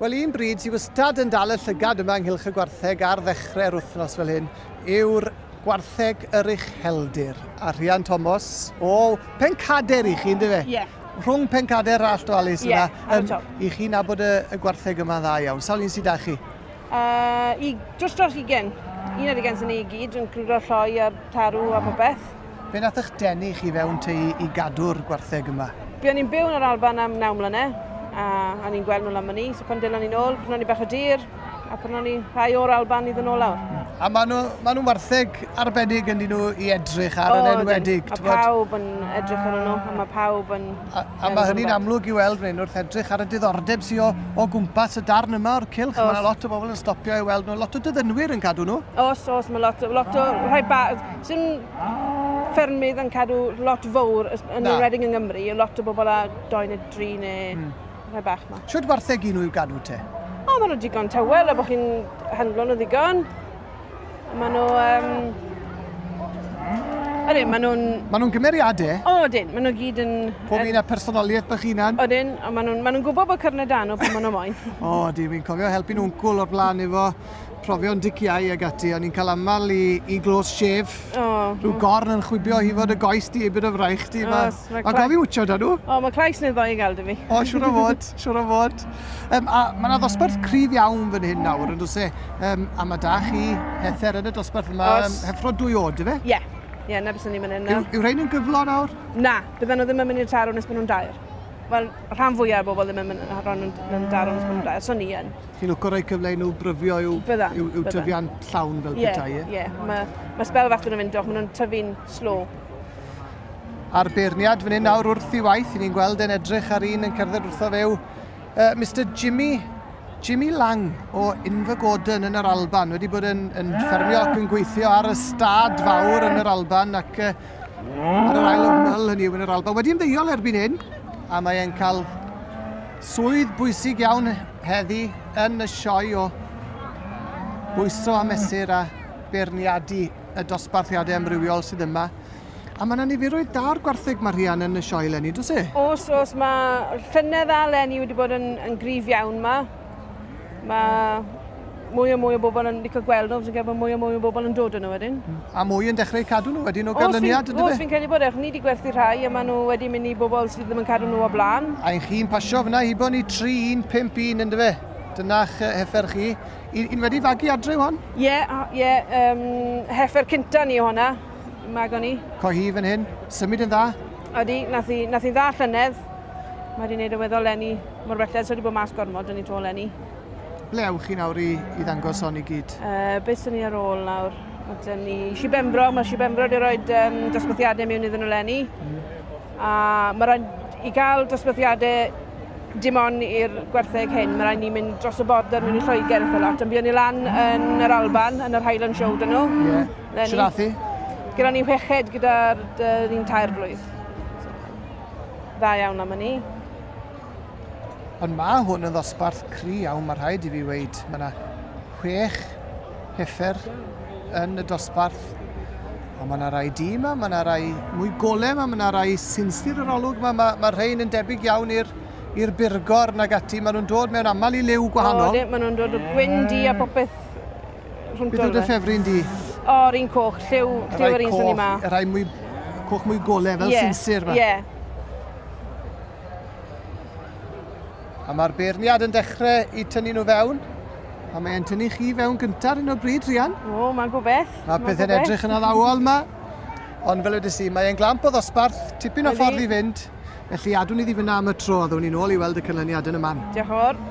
Wel, un bryd sydd wastad yn dal y llygad yma ynghylch y gwartheg ar ddechrau'r wythnos fel hyn yw'r gwartheg yr ucheldir. A Rhian Thomas o Pencader i chi, ynddo fe? Ie. Yeah. Rhwng Pencader a Allt Walis Ie, yeah, ar y top. I chi nabod y, y gwartheg yma dda iawn. Sawl un sydd â chi? Uh, i, dros dros 20. Un ar ugain sy'n ni i gyd, yn clwydo lloi a'r tarw a popeth. Be nath eich denu chi fewn te i, i gadw'r gwartheg yma? Buon ni'n byw yn yr Alban am 9 mlynedd, a o'n i'n gweld nhw lan myny, so pan dylon ni nôl, prynon ni bach o dir, a prynon ni rhai o'r Alban i ddod nôl lawr. A maen nhw, maen nhw'n wartheg arbennig yn nhw i edrych ar yn enwedig. A pawb yn edrych arnyn nhw, a mae pawb yn... A, a mae hynny'n amlwg i weld fan hyn wrth edrych ar y diddordeb sydd o, o gwmpas y darn yma o'r cylch. Mae yna lot o bobl yn stopio i weld nhw, lot o dyddynwyr yn cadw nhw. Os, os, mae lot, lot o rhai ba... Sy'n ffermydd yn cadw lot fawr, yn enwedig yng Nghymru, lot o bobl â doi neu dri neu mm. rhai bach ma. Shwt wartheg i nhw i'w gadw te? O, maen nhw digon tawel a bod chi'n handlo nhw ddigon. Maen nhw... Um, Ydyn, maen nhw'n... Maen nhw'n gymeriadau? O, ydyn, maen nhw gyd yn... Pob un â personoliaeth bach hunan? Ydyn, ond maen nhw'n ma nhw gwybod bod cyrnau da nhw pan maen nhw moyn. O, ydyn, fi'n cofio helpu'n wncwl o'r blaen efo profion diciau ag ati, o'n i'n cael aml i, i glos shave. Oh, Rhyw gorn yn chwibio hi fod y goes di, byd o fraich di. Oh, mae ma goffi wtio da nhw. O, oh, mae clais neu ddoi i gael dy fi. O, oh, siwr o fod, siwr o fod. Um, a mae yna ddosbarth cryf iawn fan hyn nawr, yn does e? Um, a mae da chi heffer yn y dosbarth yma, um, heffro dwy od, ife? Ie, yeah. ie, yeah, na beth ni'n mynd yna. Yw, yw rhain yn gyflo nawr? Na, bydden nhw ddim yn mynd i'r tarw nes maen nhw'n dair. Wel, rhan fwyaf o bobl ddim yn mynd yn darw nes maen nhw'n dair, so ni yn. Chi'n lwco rhoi cyfle i nhw bryfio i'w, byddan, i'w, i'w tyfiant llawn fel yeah, petai, ie? Ie, mae, mae sbel fach dyn nhw'n mynd, maen nhw'n tyfu'n slow. A'r beirniad fan hyn nawr wrth i waith, i ni'n gweld e'n edrych ar un yn cerdded wrtho fe yw uh, Mr Jimmy Jimmy Lang o Invergordon yn yr Alban, wedi bod yn, yn ffermio ac yn gweithio ar y stad fawr yn yr Alban ac uh, ar yr Isle of Mull hynny yw yn yr Alban. Wedi ymddeol erbyn hyn, a mae e'n cael Swydd bwysig iawn heddi yn y sioe o bwyso a mesur a beirniadu y dosbarthiadau amrywiol sydd yma. A mae yna niferoedd da'r gwartheg mae Rhian yn y sioe eleni, does e? Os, os, mae llynedd a eleni wedi bod yn, yn gryf iawn ma. Mae mwy a mwy o bobl yn licio gweld nhw, fi'n credu bod mwy a mwy o bobl yn dod nhw wedyn. A mwy yn dechrau cadw nhw wedyn o ganlyniad, ynddo fe? Oes, fi'n credu bod e. Ni wedi gwerthu rhai a maen nhw wedi mynd i bobl sydd ddim yn cadw nhw o blaen. A un chi'n pasio fyna hibo ni 3, 1, 5, 1, ynddo fe? Dyna'ch heffer chi. Un, un wedi fagu adre hon? Ie, yeah, ie. Yeah, um, heffer cynta ni hwnna. Mago ni. Co hi fan hyn. Symud yn dda? Ydy, nath hi, nath hi dda llynedd. Mae wedi gwneud y weddol lenni mor belled, so wedi bod mas gormod yn ei to lenni. Ble ewch chi nawr i, i ddangos hon i gyd? Uh, beth sy'n ni ar ôl nawr? Mae dyn ni Sir Benfro, mae Sir Benfro wedi rhoi um, dosbarthiadau mewn iddyn nhw lenni. Mm. A mae rhaid i gael dosbarthiadau dim ond i'r gwertheg hyn, mae rhaid ni mynd dros y border mewn i Lloegr eitha lot. Ond buon ni lan yn yr Alban, yn yr Highland Show dyn nhw. Ie. Yeah. Sut ath hi? Gyda ni chweched gyda'r un tair blwydd. So, dda iawn am hynny. Ond mae hwn yn ddosbarth cry iawn, mae rhaid i fi weid. Mae yna chwech heffer yn y dosbarth. Ond mae yna rai di yma, mae yna rai mwy gole yma, mae yna rai sinsir yr olwg yma. Mae, mae rhain yn debyg iawn i'r i'r burgor nag ati. Maen nhw'n dod mewn aml i liw gwahanol. O, maen nhw'n dod o gwyn di a popeth rhwng Beth yw dy ffefryn di? O, yr un coch, lliw, lliw yr un sy'n ni ma. Y rai mwy, coch mwy gole, fel yeah, sinsir ma. Ie. Yeah. A mae'r beirniad yn dechrau i tynnu nhw fewn. A mae'n tynnu chi fewn gyntaf ar un o bryd, Rhian. O, mae'n gwbeth. Mae pethau'n edrych yn addawol yma. Ond fel ydys i, mae'n glamp o ddosbarth, tipyn o ffordd i fynd. Felly adwn ni ddi fyna am y tro, a ddown ni nôl i weld y canlyniad yn y man. Diolch yn fawr.